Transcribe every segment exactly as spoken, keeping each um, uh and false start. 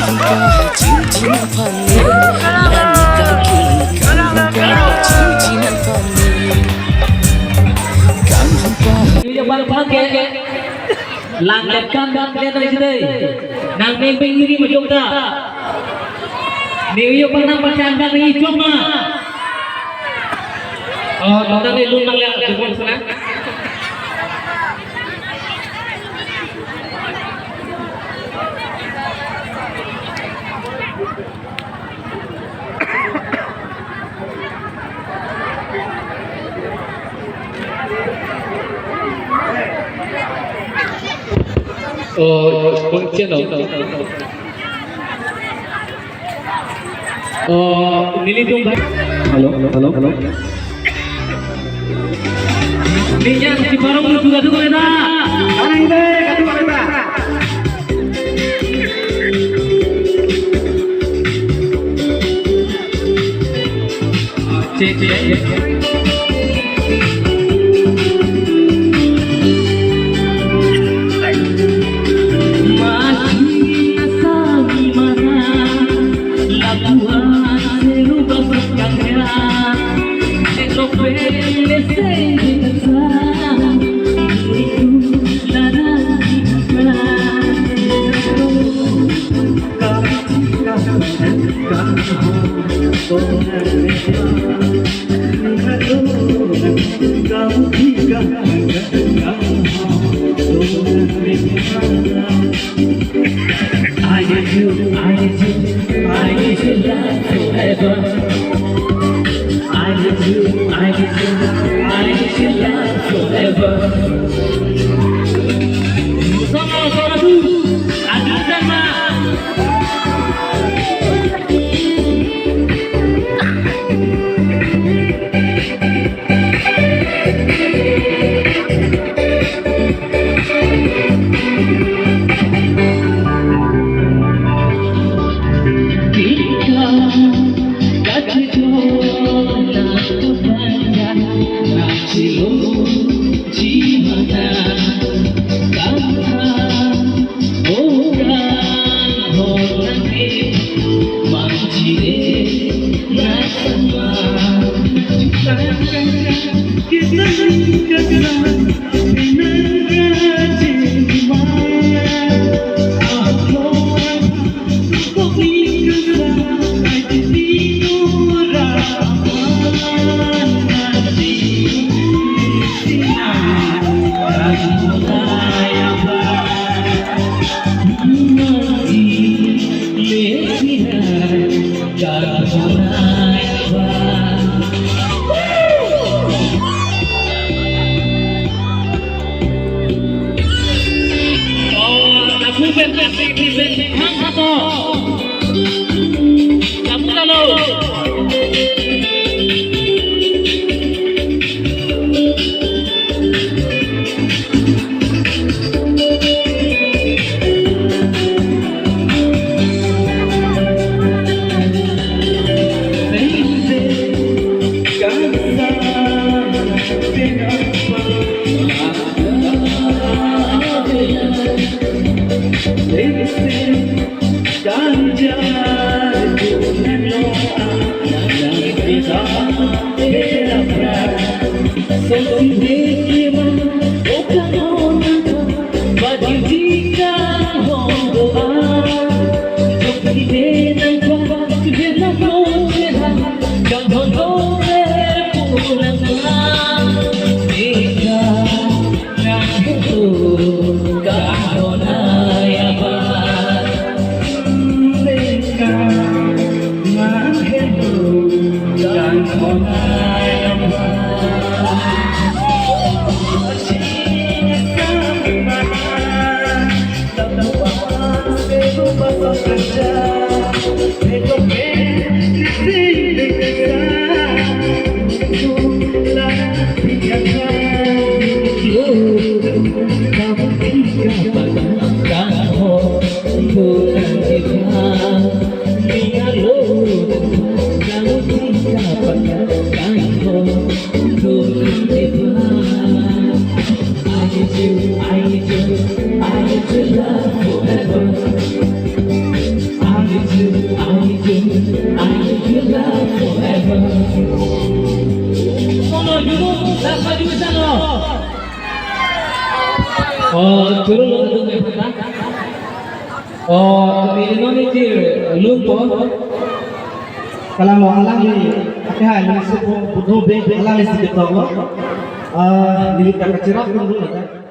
Kanghampa chingchin aphan ni, nani kaki kanghampa chingchin aphan ni. Kanghampa. Yu ya bang bang ke. Lang lekam bang ke nang sini. Nang meng meng ini majok ta. New York pernah macam bang ini cuma. Oh, nonton ni lun bang ya, jempol sana. Oh, kung channel. Oh, nelitum bhai. Hello, hello, hello. Nelitum si parong lu juga tu kena. Arang deh, kadu kena. Cek, cek. I need you, I need you, I need your love forever. I need you, I need you, I need your love forever. Sama, sama tu. Aduh, sama. Oh, choro lo dum e pata. Oh, neli non ni chir lun po. Kalang lo alangli, ake hai lun si po, budo be, alangli si ketok lo. Ah, neli ta kachirap dum dum lo.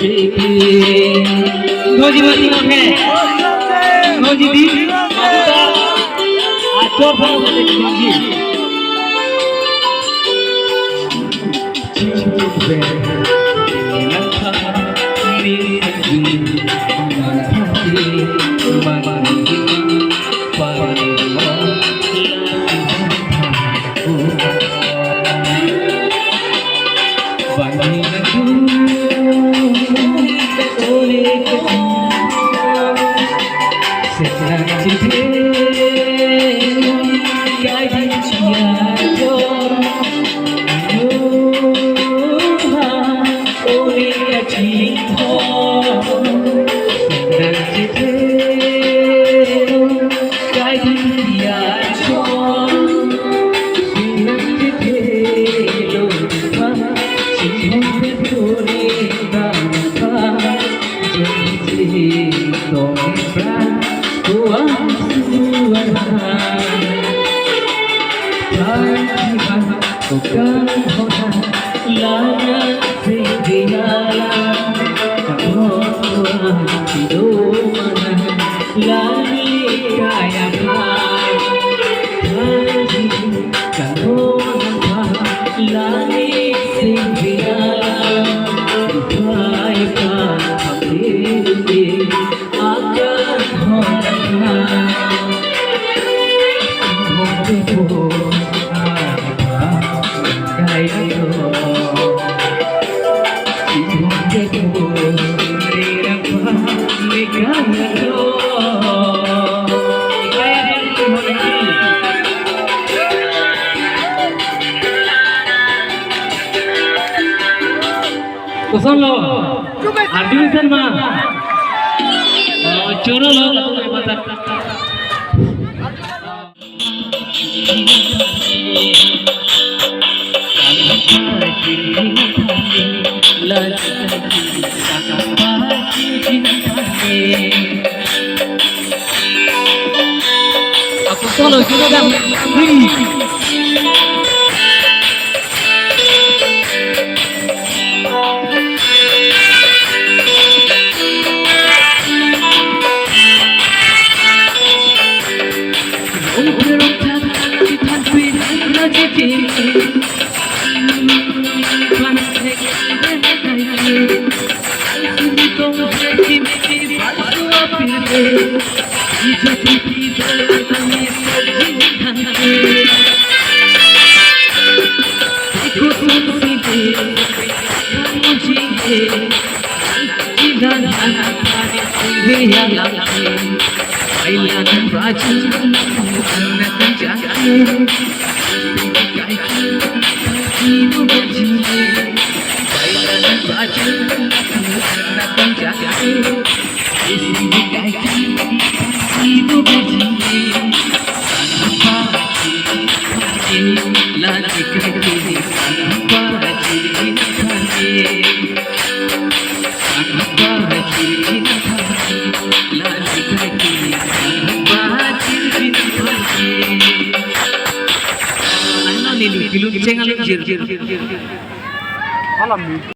Doji mati nang he. Doji di. Aduh. Aduh, bang, bang, bang. Kosonlo? Ardi Hussain ma? Oh, choro lo, lo, lo, mata. Ako solo, sino dam. Hey. Ano neli kilun cheng alam jir. Alam ni.